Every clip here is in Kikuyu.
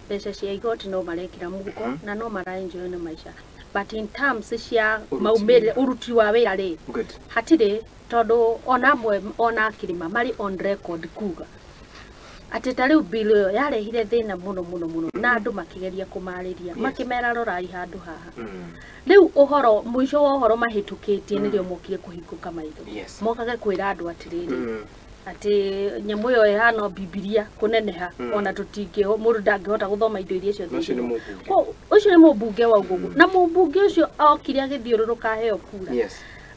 Mbeca cia igoti no marekĩra mũhuko na no maraenjoy na maica, but in terms cia Ũruti maumĩrĩra, wĩra. Ũruti wa wĩra rĩ, hatirĩ, tondũ ona amwe ona akĩrĩma marĩ on record kuga atĩ ta rĩu bill ĩyo yarehire thĩna mũno mũno mũno, na andũ makĩgeria kũmarĩria, makĩmera rorai handũ haha. Rĩu ũhoro mũico wa ũhoro mahĩtũkĩtie nĩrĩo mokire kũhingũka maitho, mokage kwĩra andũ atĩrĩrĩ, atĩ nyamũ ĩyo ĩhana Bibilia kũneneha, ona tũtingĩ, mũndũ ndangĩhota gũthoma indo iria ciothe Ũcio nĩ irĩ ho. mũmbunge. Ũcio nĩ mũmbunge wa Ungugu, na mũmbunge ũcio okire agĩthiũrũrũka aheo kura,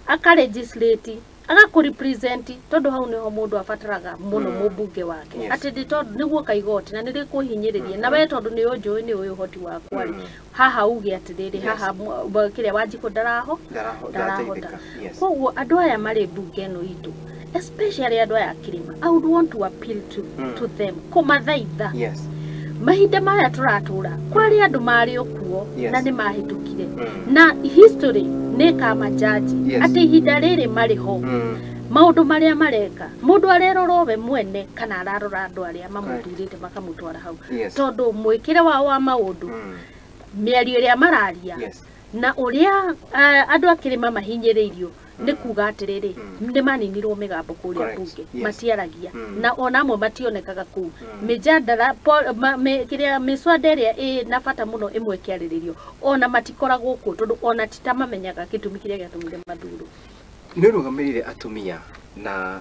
aka legislate, agakũ represent, tondũ hau nĩho mũndũ abataraga mũno mũmbunge wake, atĩ nĩ tondũ nĩguo kaigoti na nĩrĩkũhinyĩrĩria na we, tondũ nĩ ũnjũĩ, nĩ ũĩ ũhoti wakwa rĩ, haha uge atĩrĩrĩ, haha kĩrĩa Wanjikũ ndaraho Ndaraho- ndarahota. Ndarateithĩka. Yes. Koguo andũ aya marĩ mbunge ĩno itũ, especially andũ aya a kĩrĩma, I would want to appeal to them, kũmathaitha, mahinda maya tũratũra kwarĩ andũ marĩ okuo na nĩ mahĩtũkire, na history nĩ ĩkamajaji atĩ ihinda rĩrĩ marĩ ho, maũndũ marĩa mareka, mũndũ arerora we mwene kana ararora andũ arĩa mamũthurĩte makamũtwara hau? Tondũ mwĩkĩre wao wa maũndũ, mĩario ĩrĩa mararia, na ũrĩa andũ a kĩrĩma mahinyĩrĩirio, nĩ kuga atĩrĩrĩ, nĩ maninirwo mĩgambo kũrĩa bunge, matiaragia, na ona amwe mationekaga kũu. Mĩjadala kĩrĩa mĩswada ĩrĩa ĩ na bata mũno ĩmwe ĩkĩarĩrĩrio, ona matikoragwo kuo, tondũ ona ti ta mamenyaga gĩtũmi kĩrĩa gĩatũmire mathurwo. Nĩ ũrũgamĩrĩire atumia na